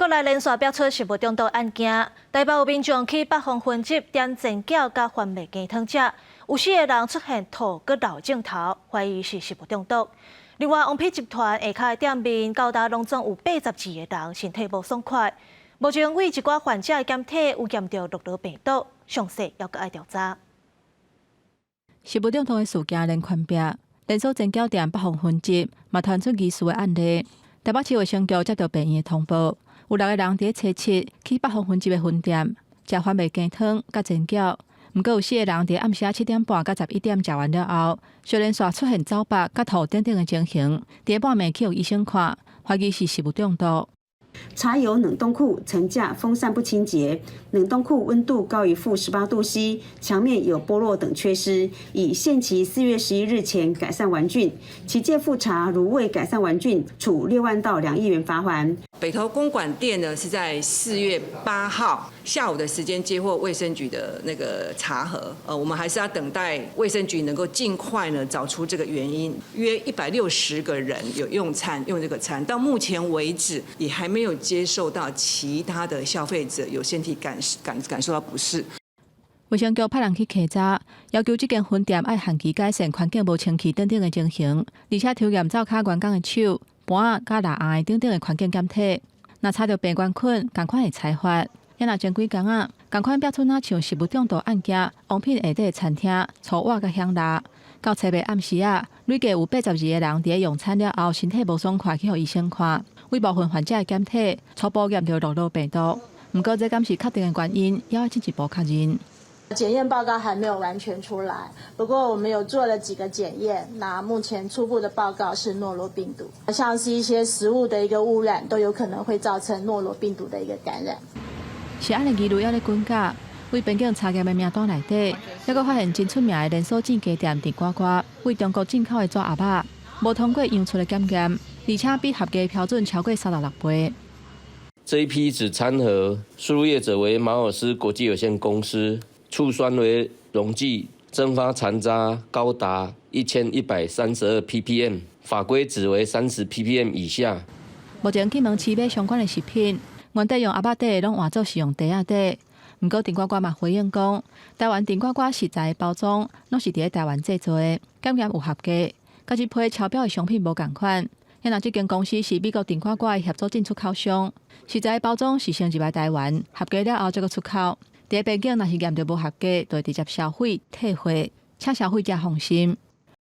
國內連續爆出食物中毒案件，台北有民眾去北方分集點煎餃佮番麥雞湯食，有四个人出現吐閣漏症頭，懷疑是食物中毒。另外，王品集團下跤的店面，到今攏總有82個人身體無爽快。目前對一寡患者的檢體有驗著諾羅病毒，詳細猶閣愛調查。食物中毒的事件連環爆，連鎖煎餃店北方分集嘛傳出疑似的案例。台北市衛生局接到病院的通報，有六个人佇咧初七去北方分集的分店食番麥雞湯佮煎餃，毋過有四个人佇暗時7點半到11點食完了後，相連續出現走腹佮吐等等的情形，佇咧半暝去予醫生看，懷疑是食物中毒。查有冷凍庫層架風扇不清潔，冷凍庫溫度高於-18度 C，牆面有剝落等缺失，已限期4月11日前改善完竣。期屆復查如未改善完竣，處6萬到2億元罰鍰。北投公館店呢是在4月8號下午的時間接獲衛生局的那個查核，我們還是要等待衛生局能夠盡快呢找出這個原因。約160個人有用餐用這個餐，到目前為止也還沒有接受到其他的消費者有身體感受到不適。衛生局派人去稽查，要求這間分店愛限期改善環境無清氣等等的情形，而且抽驗灶跤員工的手、盤仔佮蠟甕等等的環境檢體。若查著病原菌，仝款會裁罰。也若前幾工仔，仝款爆出若像食物中毒案件，王品下底餐廳粗碗佮響蠟。到初八暗時仔，累計有82個人佇咧用餐了後，身體無爽快去予醫生看，對部分患者的檢體初步驗著諾羅病毒。毋過這敢是確定的原因，猶愛進一步確認。檢驗報告還沒有完全出來，不過我們有做了幾個檢驗，那目前初步的報告是諾羅病毒，像是一些食物的一個汙染，都有可能會造成諾羅病毒的一個感染。食安的疑慮猶咧滾價，對邊境查驗的名單內底，猶閣發現真出名的連鎖煎雞店甜呱呱，對中國進口的紙盒仔，無通過樣出的檢驗，而且比合格標準超過36倍。這一批紙餐盒輸入業者為馬爾斯國際有限公司，醋酸為溶劑，蒸發殘渣高達1132 ppm，法規值為30 ppm 以下。目前去門市買相關的食品，原底用盒仔底的攏換做是用袋仔底。毋過甜呱呱嘛回應講，台灣甜呱呱食材包裝攏是佇咧台灣製作的，檢驗有合格，佮這批超標的商品無仝款。若這間公司是美國甜呱呱的協助進出口商，食材包裝是先入來台灣，合格了後才閣出口。佇咧邊境若是驗著無合格，就會直接銷毀退貨，請消費者放心。